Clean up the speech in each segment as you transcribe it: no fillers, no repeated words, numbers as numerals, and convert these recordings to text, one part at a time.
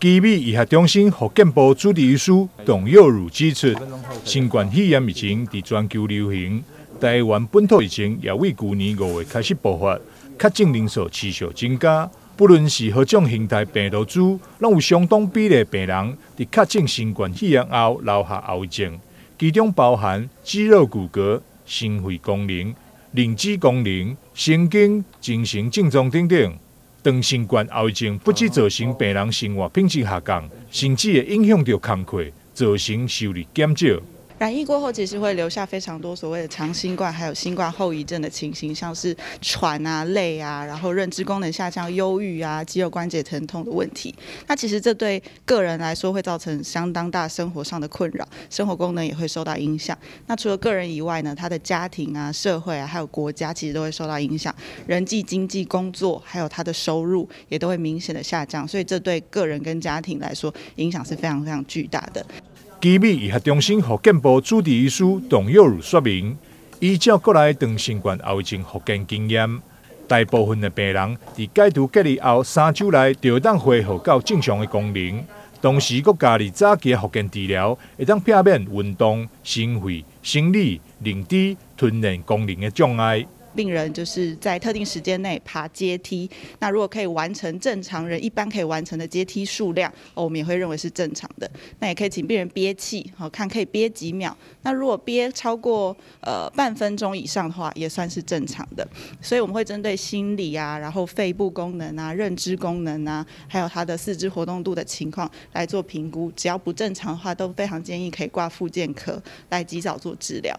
奇美醫學中心復健部主治醫師董佑汝指出，新冠肺炎疫情佇全球流行，台灣本土疫情也對舊年5月開始爆發，確診人數持續增加。不論是何種形態病毒株，攏有相當比例病人佇確診新冠肺炎後留下後遺症，其中包含肌肉骨骼、心肺功能、認知功能、神經、精神症狀等等。長新冠後遺症不只造成病人生活品質下降，甚至會影響著工課，造成收入減少。染疫過後，其實會留下非常多所謂的長新冠，還有新冠後遺症的情形，像是喘啊、累啊，然後認知功能下降、憂鬱啊、肌肉關節疼痛的問題。那其實這對個人來說會造成相當大生活上的困擾，生活功能也會受到影響。那除了個人以外呢，他的家庭啊、社會啊，還有國家，其實都會受到影響，人際、經濟、工作，還有他的收入也都會明顯的下降。所以這對個人跟家庭來說，影響是非常非常巨大的。奇美醫學中心復健部主治醫師董佑汝說明，依照國內長新冠後遺症復健經驗，大部分的病人佇解除隔離後3週內就會當恢復到正常的功能。同時，閣加入早期的復健治療，會當避免運動、心肺、生理、認知、吞嚥功能的障礙。病人就是在特定時間內爬階梯，那如果可以完成正常人一般可以完成的階梯數量，我們也會認為是正常的。那也可以請病人憋氣，好看可以憋幾秒。那如果憋超過半分鐘以上的話，也算是正常的。所以我們會針對心理啊，然後肺部功能啊、認知功能啊，還有他的四肢活動度的情況來做評估。只要不正常的話，都非常建議可以掛復健科來及早做治療。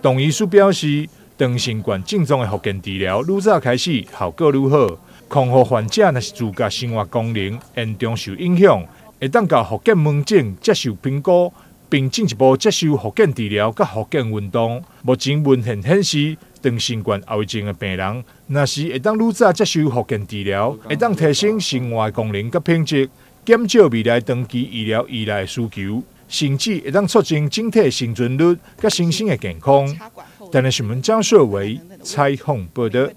董醫師表示，長新冠症狀的復健治療愈早開始，效果愈好。康復患者若是自覺生活功能嚴重受影響，會當到復健門診接受評估，並進一步接受復健治療佮復健運動。目前文獻顯示，長新冠後遺症的病人，若是會當愈早接受復健治療，會當提升生活功能佮品質，減少未來長期醫療依賴的需求，甚至會當促進整體生存率佮身心的健康。台視新聞張碩維採訪報導。